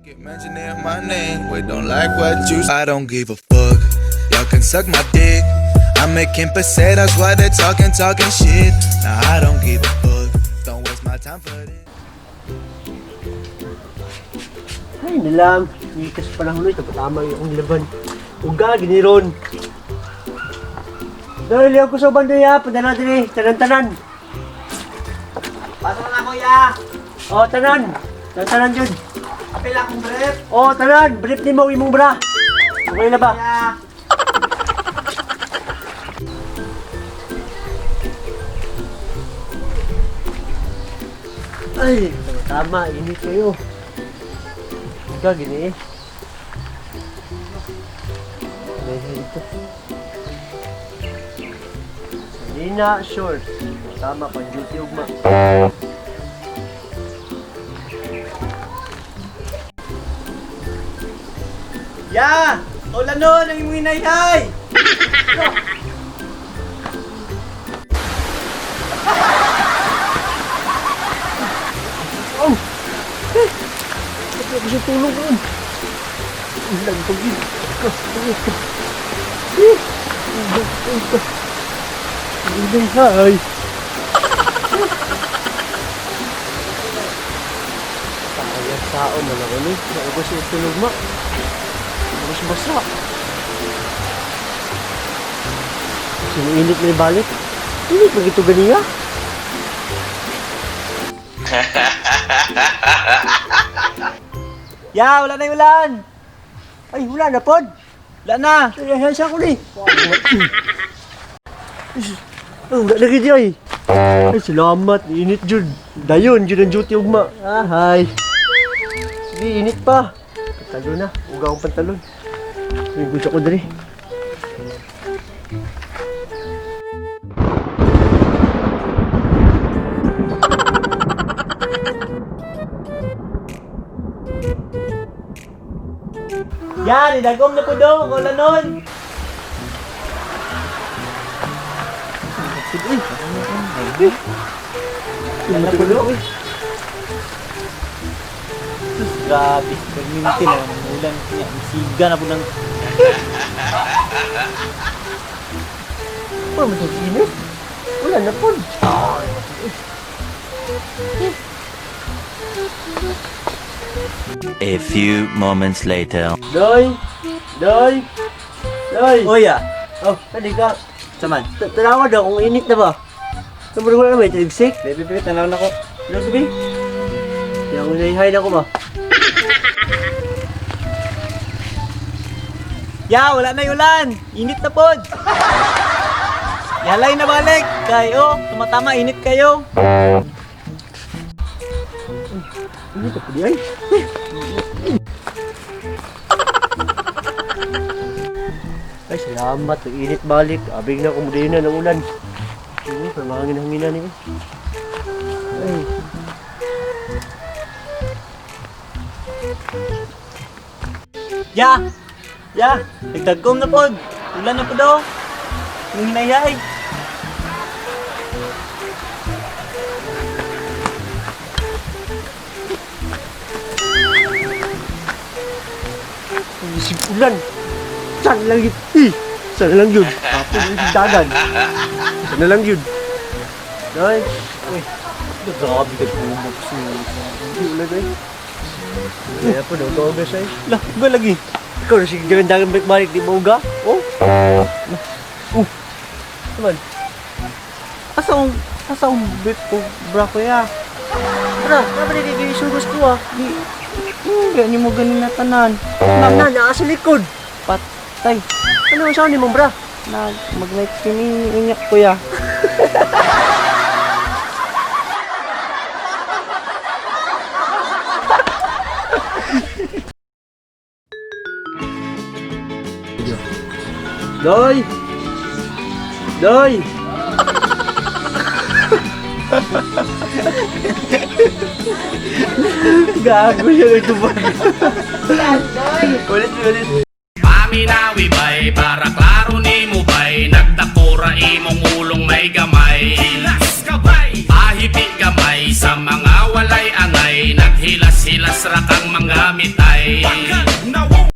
Keep mentioning my name, we don't like what you. I don't give a fuck. Y'all can suck my dick. I'm making pesetas while they're talking, talking shit. Now I don't give a fuck. Don't waste my time for this. Ay, nilang. Ikas pa lang ulit. Tama yung laban. Uga, giniron. Dahil ko sa bandoya. Padala din eh. Tanan-tanan. Pasok na kuya! Oh, tanan. Tanan-tanan yun. Apil akong brief! Oh, tanan. Brief ni mo imong bra. Okay na ba? Kuya! Ay, tama. Init kayo. Uga, gini eh. Dahil ito. Salina short. Tama, pang duty ugma. Ya! Ulan nun! Ang imong inayhay! Oh! Eh! Ba't ako sa tulong ko? Ulan ko yun. Eh! Ulan ay. Kaya tao man ako ni. Naubos yung tulog ma. Ubos basa. Sinuinit na yung balik. Init ba ito ganiya? Ya! Wala na yung ulan! Ay, wala na pod. Wala na! Ay, sa ko ni. Oh, wala lagi di ay. Ay, salamat. Init jud. Dayon jud ang duty ugma. Ah, hay. Sige, init pa. Pantalon na. Uga akong pantalon. Ay, gusto ko diri. Ya! Nidagom na po daw! Ulan nun! Wala na po daw. Sus, grabe. Perminti na ang ulan. Niya, Siga na po ng... Oh, mas init. Wala na po. A few moments later. Doy! Doy! Doy! Uy ah! Oh, pwede ka. Saman? Tanawa daw kung init na ba? Tumuro na may taligsik. Baby, baby, tanaw na ko. Ano sabi? Yang unahihay na ko ba? Ya! Wala na yung ulan! Init na pod! Yalay na balik! Kayo! Tumatama, init kayo! Init ako di ay. Ay, salamat. Nag-init balik. Abig na kumudiyo na ng ulan. Sige, parang mahangin-hanginan niyo. Ay. Ya! Ya! Nagdagkom na pod! Ulan na po daw! Yung hinayhay! Isip ulan. Saan lang yun? Eh, saan lang yun? Tapos yung dagan. Saan na lang yun? Day. Uy! Grabe ka bumok Hindi ulan ay. Kaya po, daw to ay. Lah, ba lagi? Ikaw na sige dagan balik-balik di mo uga? Oh? Oh. Naman. Asa akong bit ko, bra ko ya? Tara, dapat hindi kayo ko ah. Di, ganyan mo ganin na tanan. Ma'am na, naa sa likod. Patay. Ano saan ni mong bra? Na, mag-night kini, inyak ko ya. Doy! Doy! Gago siya nagtubag. Ulit, ulit. Paminawi bay, para klaro ni mo bay. Nagdakura imong ulong may gamay. Hilas kabay, pahipi gamay. Sa mga walay angay, naghilas-hilas ra kang mga mitay. gamay.